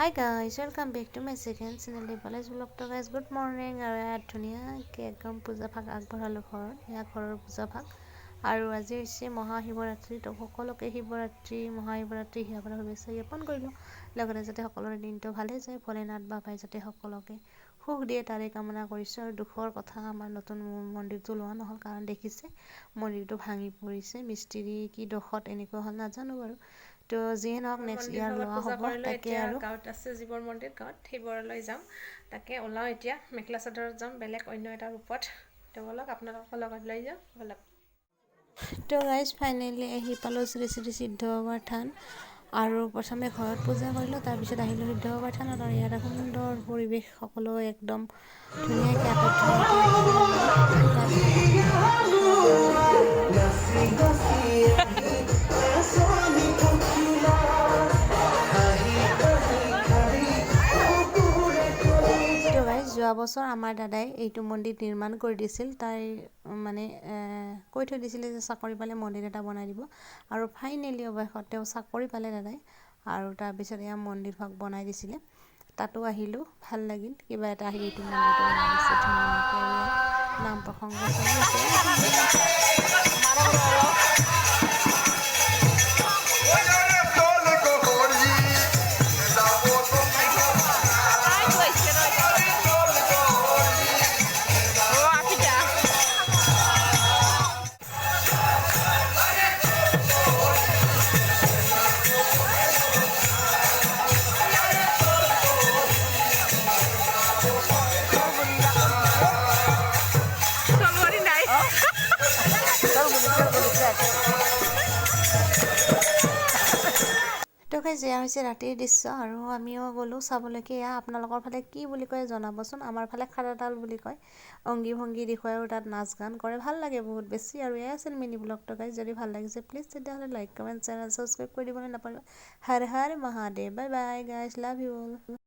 Hi guys, welcome back to my second channel Dipali's vlog. তো guys, good morning. আৰু ইয়াত ধুনীয়াকৈ একদম পূজা ভাগ আগবঢ়ালোঁ ঘৰত। এয়া ঘৰৰ পূজা ভাগ। আৰু আজি হৈছে মহাশিৱৰাত্ৰি। তো সকলোকে শিৱৰাত্ৰি, মহাশিৱৰাত্ৰি হিয়াৰ পৰা শুভেচ্ছা জ্ঞাপন কৰিলোঁ। লগতে যাতে সকলোৰে দিনটো ভালে যায়, ভোলেনাথ বাবাই যাতে সকলোকে সুখ দিয়ে তাৰে কামনা কৰিছোঁ। আৰু দুখৰ কথা, আমাৰ নতুন মন্দিৰটো লোৱা নহ'ল, কাৰণ দেখিছে মন্দিৰটো ভাঙি পৰিছে। মিস্ত্ৰী কি দোষত এনেকুৱা হ'ল নাজানো বাৰু। তো যিয়ে নহওক, নেক্সট মন্দিৰ ইয়াৰ ভাগত লোৱা পূজা হ'ব। কৰিলোঁ। তাকে এতিয়া আৰু গাঁৱত আছে শিৱৰ মন্দিৰ, গাঁৱত শিৱৰলৈ যাম। তাকে ওলাওঁ এতিয়া, মেখেলা চাদৰত যাম, বেলেগ অন্য এটা ৰূপত। তো ব'লক, আপোনালোকৰ লগত লৈ যাওঁ, ব'লক। তো গাইজ, ফাইনেলি আহি পালোঁ শ্ৰী শ্ৰী সিদ্ধ বাবাৰ থান। আৰু প্ৰথমে ঘৰত পূজা কৰিলোঁ, তাৰপিছত আহিলোঁ সিদ্ধ বাবাৰ থানত। আৰু ইয়াত সুন্দৰ পৰিৱেশ, সকলো একদম ধুনীয়াকৈ আটক ধুনীয়াকৈ। নাচি নাচি আহি নাচনী পখিলা, হাঁহি হাঁহি খালি কুকুৰে কলিজা। তো গাইজ, যোৱা বছৰ আমাৰ দাদাই এইটো মন্দিৰ নিৰ্মাণ কৰি দিছিল। তাই মানে কৈ থৈ দিছিলে যে চাকৰি পালে মন্দিৰ এটা বনাই দিব। আৰু ফাইনেলি অৱশেষত তেওঁ চাকৰি পালে দাদাই, আৰু তাৰপিছত এয়া মন্দিৰ ভাগ বনাই দিছিলে। তাতো আহিলোঁ, ভাল লাগিল কিবা এটা আহি। এইটো মন্দিৰটো বনাই দিছে ধুনীয়াকৈ আৰু ইয়াত নাম প্ৰসংগ চলি আছে। তো গাইজ, এয়া হৈছে ৰাতিৰ দৃশ্য আৰু আমিও গ'লোঁ চাবলৈকে। এয়া আপোনালোকৰ ফালে কি বুলি কয় জনাবচোন। আমাৰ ফালে খাৰাতাল বুলি কয়। অংগী ভংগী দেখুৱাই আৰু তাত নাচ গান কৰে, ভাল লাগে বহুত বেছি। আৰু এয়া আছিল মিনি ব্লগটো গাইজ। যদি ভাল লাগিছে, প্লিজ তেতিয়াহ'লে লাইক, কমেণ্ট, শ্বেয়াৰ, ছাবস্ক্ৰাইব কৰি দিবলৈ নাপাহৰিব। Har Har Mahadev. Bye bye guys, love you all.